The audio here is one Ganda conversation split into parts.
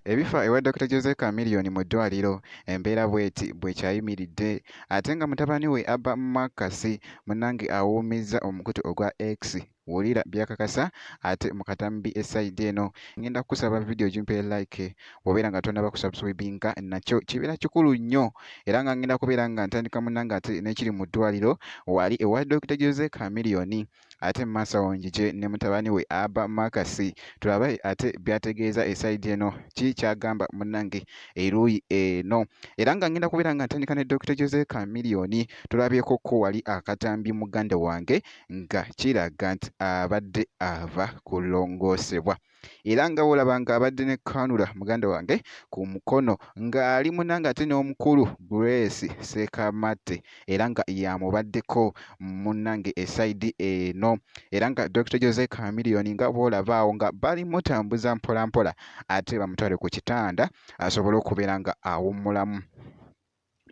Ebifa ewa Dokita Jose Chameleone mu ddwaaliro embeera bw'eti bw'ekyayimiridde ate nga mutabani we Abba Marcus munnange awuumizza omukutu ogwa X wulira by'akakasa ate mu katambi esayidi eno ngenda kukusaba vidiyo gimpe like bw'obeera nga tonnaba kusubscribinga nakyo kibeera kikulu nnyo era nga ngenda kubeera nga ntandika munnange ate n'ekiri mu ddwaaliro wali ewa Dokita Jose Chameleone. Ate mu maaso awo njije ne mutabani we Abba Marcus tulabe ate by'ategeeza esayidi eno ki ky'agamba munnange eruuyi eno era nga ngenda kubeera nga ntandika ne Dokita Jose Chameleone tulabyeko ko wali akatambi muganda wange nga kiraga nti abadde ava kulongoosebwa. Era nga bw'olaba ng'abadde ne kanula muganda wange ku mukono ng'ali munange ate n'omukulu Grace Ssekamatte era nga y'amubaddeko munnange esayidi eno era nga Dokita Jose Chameleone nga bw'olaba awo nga bali mutambuza mpolampola ate bamutwale ku kitanda asobole okubeera nga awummulamu.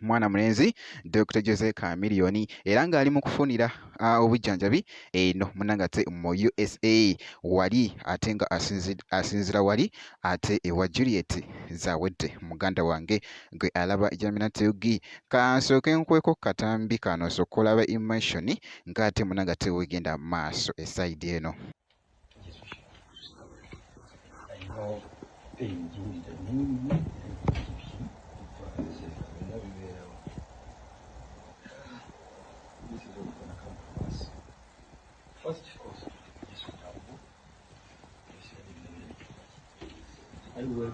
Mwana mulenzi Dokita Jose Chameleone era ng'ali mu kufunira obujjanjabi eno munnange ate mu USA wali ate nga asinzira wali ate ewa Juliet Zawedde muganda wange gwe alaba Jamina Teugi. Kansooke nkweko katambi kano osooke olaba emotion ng'ate munnange ate wegenda maaso esayidi eno. I will.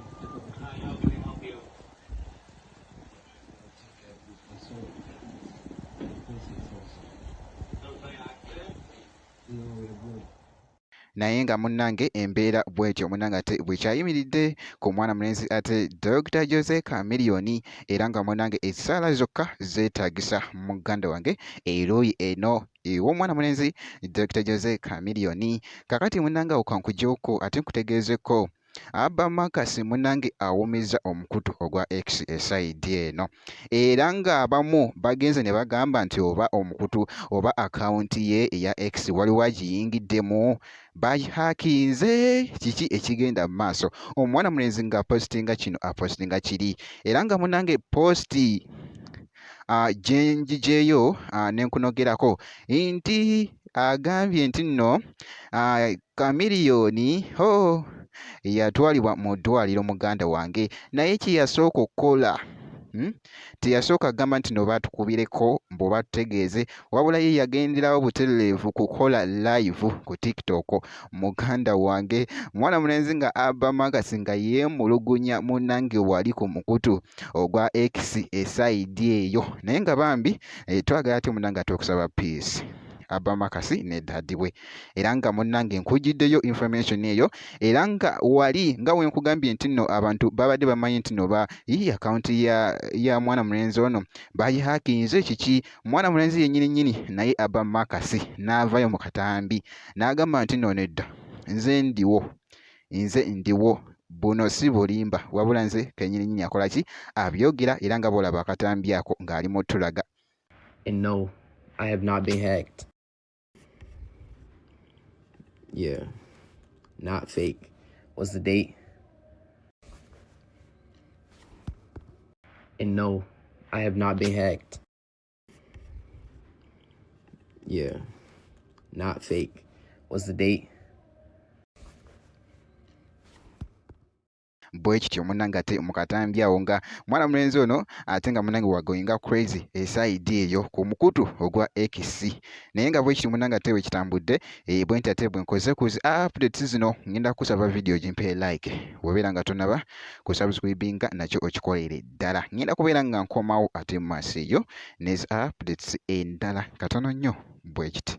Hi, how can I help you? Sounds like accident. Naye nga munnange embeera bw'etyo munnange ate bw'ekyayimiridde ku mwana mulenzi ate Dokita Jose Chameleone era nga munnange essaala zokka zeetaagisa muganda wange eruuyi eno ew'omwana mulenzi Dokita Jose Chameleone. Kaakati munnange awo kankugyeko ate nkutegeezeko Abba Marcus munnange awumizza omukutu ogwa X esayidi eno era ng'abamu bagenze ne bagamba nti oba omukutu oba akawunti ye eya X waliwo agiyingiddemu bagihakinze kiki ekigenda mu maaso omwana mulenzi ng'apositinga kino apositinga kiri era nga munnange positi gye ngigyeyo ne nkunogerako nti agambye nti nno Chameleone hoo yatwalibwa mu ddwaliro muganda wange naye kye yasooka okukola teyasooka kugamba nti no batukubireko mbu batutegeeze wabula ye yagenderawo butereevu kukola live ku TikTok muganda wange mwana mulenzi nga Abba Marcus nga yeemulugunya munnange wali ku mukutu ogwa X esayidi eyo naye nga bambi twagala ate munnange ate okusaba peace Abba Marcus ne daddy we era nga munnange nkujjiddeyo information eyo era nga wali nga we nkugambye nti nno abantu babadde bamanyi nti nno ba yii akawunti ya mwana mulenzi ono bagihakinze kiki mwana mulenzi yennyini nnyini naye Abba Marcus n'avaayo mu katambi n'agamba nti nno nedda nze ndiwo nze ndiwo buno si bulimba wabula nze kennyini nnyini akola ki abyogera era nga bw'olaba akatambi ako ng'ali mu tulaga. And no, I have not been hacked. Yeah, not fake. What's the date? And no, I have not been hacked. Yeah, not fake. What's the date? Bwe kityo munnange ate mu katambi awo nga mwana mulenzi ono ate nga munnange wa goinga crazy esayidi eyo ku mukutu ogwa X naye nga bwe kityo munnange ate bwe kitambudde bwe nti ate bwe nkoze ku zi updates zino ngenda kukusaba vidiyo gimpe like bw'obeera nga tonnaba kusubscribinga nakyo okikolere ddala ngenda kubeera nga nkomawo ate mu maaso eyo ne zi updates endala katono nnyo bwe kiti.